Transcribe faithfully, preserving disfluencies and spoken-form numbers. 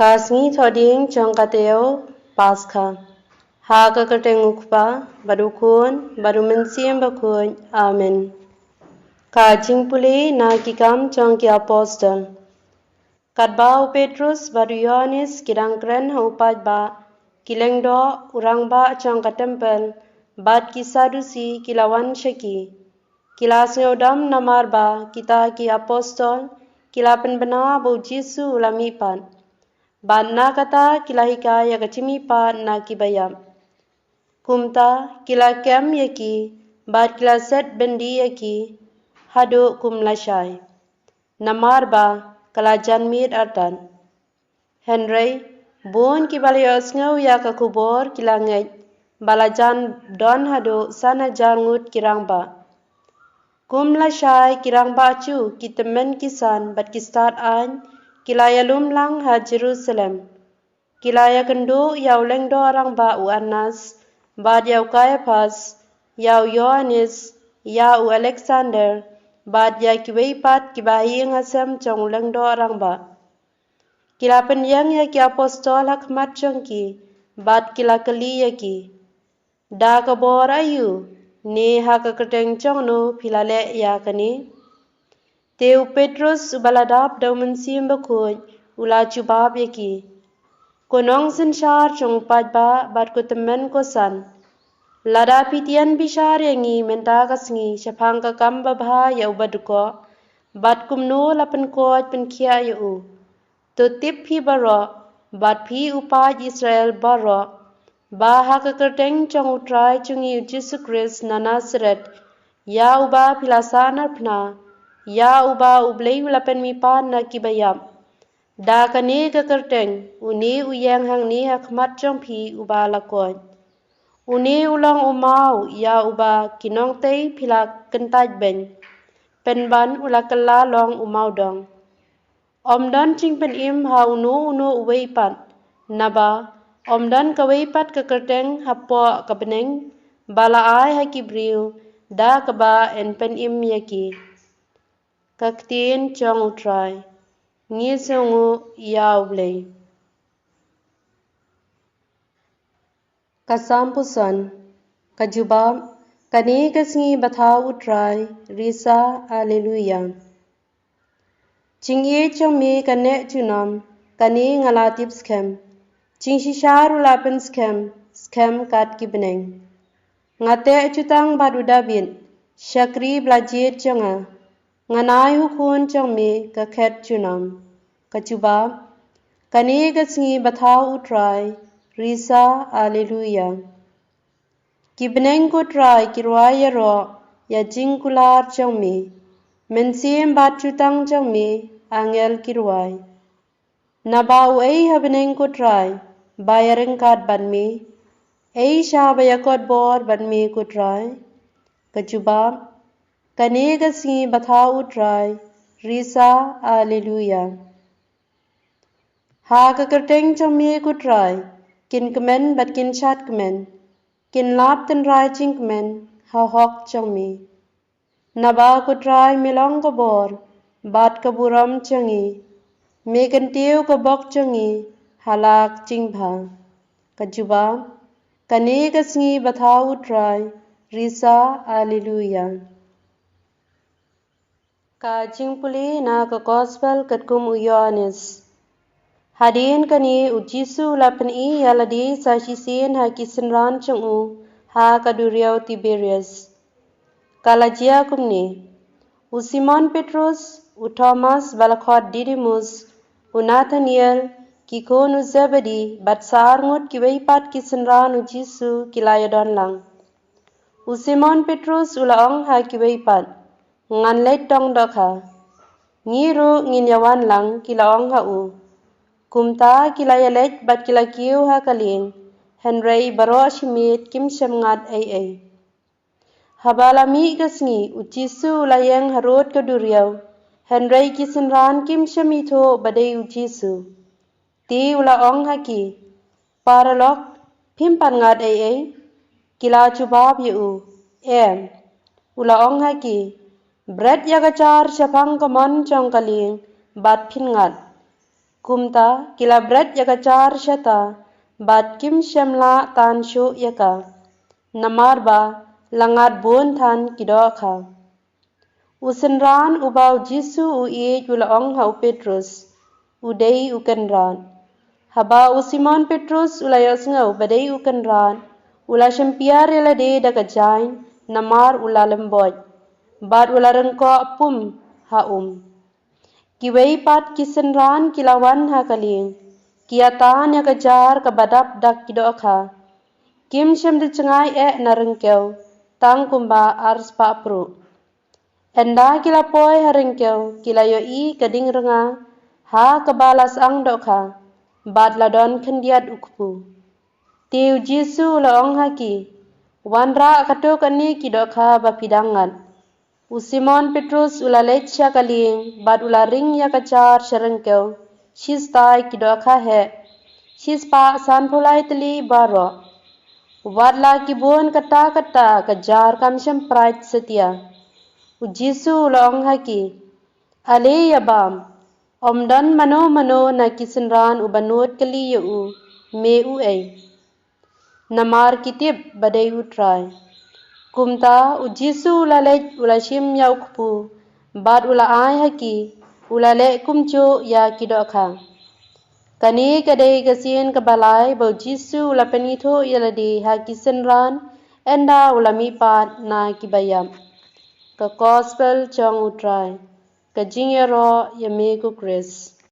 Ka sngi thohdieng jong ka taïew Paskha. Ha ka kyrteng u Kpa, bad u Khun, bad u Mynsiem Bakhuid. Amen. Ka jingpule na Ki Kam jong ki Apostol. Katba u Petrus bad u Ïoannis ki dang kren ha u paidbah, ki lyngdoh, u rangbah jong ka templ, bad ki Sadusi ki la wan sha ki. Ki la sngewdom namar ba kita ki apostol ki la pynbna ba u Jisu u la mihpat. Bad na kata ki la hikai ïa ka jingmihpat na kiba ïap. Kumta ki la kem ïa ki, bad ki la set byndi ïa ki haduh kum lashai, namar ba ka la jan miet artat. Hynrei bun kiba la ïohsngew ïa ka khubor ki la ngeit ba la jan don haduh san hajar ngut ki rangbah. Kum lashai ki rangbah Jiw, ki tymmen ki san bad ki stad aiñ, ki la ïalum lang ha Jerusalem. Ki la ïakynduh ïa u lyngdoh rangbah u Annas, bad ïa u Kaiaphas, ïa u Ïoannis, ïa u Aleksander, bad ïa kiwei pat kiba ha ïing ha sem jong u lyngdoh rangbah. Ki la pynïeng ïa ki apostol ha khmat jong ki, bad ki la kylli ïa ki: Da ka bor aïu ne ha ka kyrteng jong no phi la leh ïa kane? Te u Petrus uba la dap da u Mynsiem Bakhuid u la jubab ïa ki: Ko nongsynshar jong u paidbah bad ko tymmen ko san, lada phi tian bishar ïa ngi mynta ka sngi shaphang ka kam babha ïa u badkoh, bad kumno la pynkoit pynkhiah ïa u, to tip phi baroh, bad phi u paid Israel baroh, ba ha ka kyrteng jong u Trai jong ngi u Jisu Khrist na Nasareth, ïa uba phi la sahnarphna, ïa uba U Blei u la pynmihpat na kiba ïap, da kane ka kyrteng une u ïeng hangne ha khmat jong phi uba la koit. Une u long u maw ïa uba ki nongtei phi la kyntait beiñ, pynban u la kylla long u mawdong. Ym don jingpynim ha uno uno uwei pat, naba ym don kawei pat ka kyrteng hapoh ka bneng ba la ai ha ki briew da kaba yn pynim ïa ki. Ka ktien jong u Trai. Ngi sngewnguh ïa U Blei. Ka Salm puson. Ka jubab: Kane ka sngi bathaw u Trai, risa, Alleluia. Jingïeit jong me ka neh junom, kane nga la tip skhem. Jingshisha ruh la pynskhem, skhem kat ki bneng. Nga teh jutang bad u Dabid, shakri ba la jied jong nga. Ngan ai ha u khun jong me ka khet junom. Ka jubab: Kane ka sngi bathaw u Trai, risa, Alleluia. Ki bneng ko Trai ki rwai ïaroh ïa jingkular jong me. Mynsiem bad jutang jong me, angel ki rwai. Naba uei ha bneng ko Trai ba ïaryngkat bad me? Ei sha ba ïakot bor bad me ko Trai? Ka jubab: Kane ka sngi bathaw u Trai, risa, Alleluia. Ha ka kyrteng jong me ko Trai, kin kmen bad kin shad kmen, kin lap tynrai jingkmen ha hok jong me. Naba ko Trai me long ka bor bad ka burom jong ngi, me kyntiew ka bok jong ngi ha la ka jingbha. Ka jubab: Kane ka sngi bathaw u Trai, risa, Alleluia. Ka jingpule na ka Gospel katkum u Ïoannis. Hadien kane u Jisu u la pyni ïa lade sa shisien ha ki synran jong u ha ka duriaw Tiberias. Ka la jia kumne: U Simon Petrus, u Thomas ba la khot Didimus, u Nathaniel, ki khun u Zebedi, bad sa arngut kiwei pat ki synran u Jisu ki la ïadon lang. U Simon Petrus u la ong ha kiwei pat: Ngan leit tong dohkha. Ngi ruh ngin ïawan lang, ki la ong ha u. Kumta ki la ïaleit bad ki la kiew ha ka lieng, hynrei baroh shi miet kim shym ngat ei ei. Haba la mih ka sngi, u Jisu u la ïeng harud ka duriaw, hynrei ki synran kim shym ithuh ba dei u Jisu. Te u la ong ha ki: Paralok, phim pat ngat ei ei? Ki la jubab ïa u: Em. U la ong ha ki: Bret ïa ka jar shaphang ka mon jong ka lieng bad phin ngat. Kumta ki la bret ïa ka jar shata, bad kim shym lah tan shuh ïa ka, namar ba la ngat bun than ki dohkha. U synran uba u Jisu u ïeit u la ong ha u Petrus, u dei u kynrad. Haba u Simon Petrus u la ïohsngew ba dei u kynrad, u la shympiar ïa lade da ka jaiñ, namar u la lymboit, bad u la ryngkoh pum ha um. Kiwei pat ki synran ki la wan ha ka lieng, ki ïatan ïa ka jar kaba dap da ki dohkha. Kim shym da jngai eh na ryngkew, tang kumba ar spah pruh. Ynda ki la poi ha ryngkew, ki la ïohi ka ding rnga ha kaba la syang dohkha, bad la don khyndiat u kpu. Te u Jisu u la ong ha ki, wanrah katto katne ki dohkha ba phi dang ngat. U Simon Petrus u la leit sha ka lieng, bad u la ring ïa ka jar sha ryngkew, shi stai ki dohkha heh, shi spah sanphew lai tylli baroh. Wat la ki bun katta katta, ka jar kam shym prait satia. U Jisu u la ong ha ki, ale ïa bam, ym don mano mano na ki synran uba nud kylli ïa u, me uei. Namar ki tip ba dei u Trai. Kumta u Jisu u la leit u la shim ïa u kpu, bad u la ai ha ki, u la leh kumjuh ïa ki dohkha. Kane ka dei ka sien kaba lai ba u Jisu u la pynithuh ïa lade ha ki synran, ynda u la mihpat na kiba ïap. Ka Gospel jong u Trai. Ka jingïaroh ïa me ko Khrist.